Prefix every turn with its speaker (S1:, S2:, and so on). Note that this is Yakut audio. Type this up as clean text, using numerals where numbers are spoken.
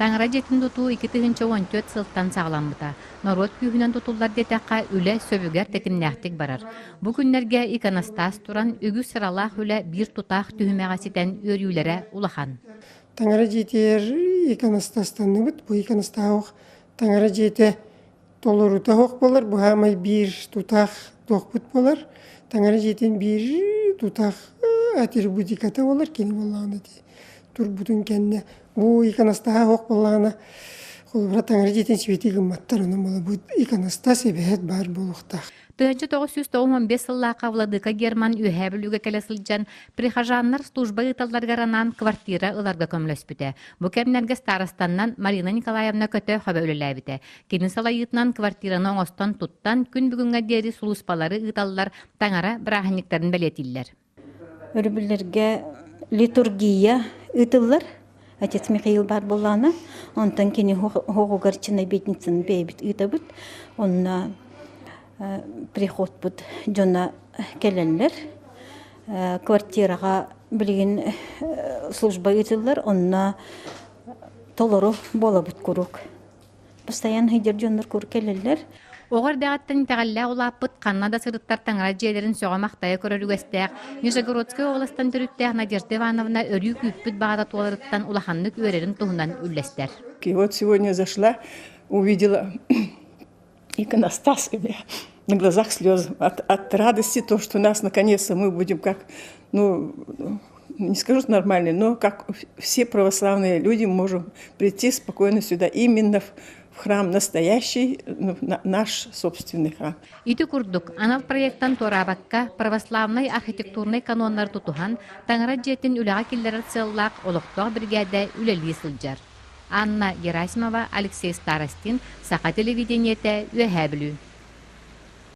S1: Таҥара дьиэтин тутуу 2014 сылтан саҕаламмыта. Норуот күүһүнэн тутуллар диэтэххэ, үлэ сөбүгэр тэтимнээхтик барар. Бу күннэргэ иконостас туран, үгүс сыралаах үлэ биир тутаах түһүмэҕэ ситэн үөрүүлэрэ улахан.
S2: Таҥара дьиэтигэр иконостастанныбыт. Бу иконостаах таҥара дьиэтэ толорута суох буолар, бу саамай биир тутаах туохпут буолар. Таҥара дьиэтин биир тутаах атрибутиката буолар, кини буоллаҕына ити турбутун кэннэ бу иконостаһа суох буоллаҕына холобура таҥара дьиэтин сибэтии гымматтар, онон буола бу иконостас эбэһээт баар буолуохтаах.
S1: 1995 сыллаахха Владыка Герман Үөһээ Бүлүүгэ кэлэ сылдьан, прихожаннар служба ыыталларыгар анаан квартира ыларга көмөлөспүтэ. Бу кэмнэргэ старостаннан Марина Николаевна Көтө хөбө үлэлээбитэ. Кини салайыытынан квартираны оҥостон туттан, күн бүгүҥҥэ диэри сулууспалары ыыталлар, таҥара бырааһынньыктарын бэлиэтииллэр.
S3: Өрөбүллэргэ литургия ыытыллар. Отец Михаил баар буоллаҕына, онтон кини оҕугар чинобедницаны бэйэбит ыытабыт. Онно приходпут дьоно кэлэллэр. Квартираҕа билигин служба ыытыллар, онно толору буолабыт куруук. Постоянно сылдьар дьоннор куруук кэлэллэр.
S1: Оҕо эрдэҕиттэн итэҕэллээх улааппыт, ханна да сырыттар таҥара дьиэлэрин сөҕө-махтайа көрөр үгэстээх Нижегородскай уобаластан төрүттээх Надежда Ивановна өрүү күүппүт баҕата туоларыттан улаханнык үөрэрин туһунан үллэстэр.
S4: И вот сегодня зашла, увидела иконостас, и у меня на глазах слезы от радости, то, что нас наконец-то мы будем как, ну, не скажу нормальные, но как все православные люди можем прийти спокойно сюда, именно в храм настоящий, ну, наш собственный храм.
S1: Ити курдук, анал проектан туораабакка, православнай архитектурнай каноннары тутуһан, таҥара дьиэтин үлэҕэ киллэрэр сыаллаах олохтоох биригээдэ үлэлии сылдьар. Анна Герасимова, Алексей Старостин, Саха телевидениетэ, Үөһээ Бүлүү.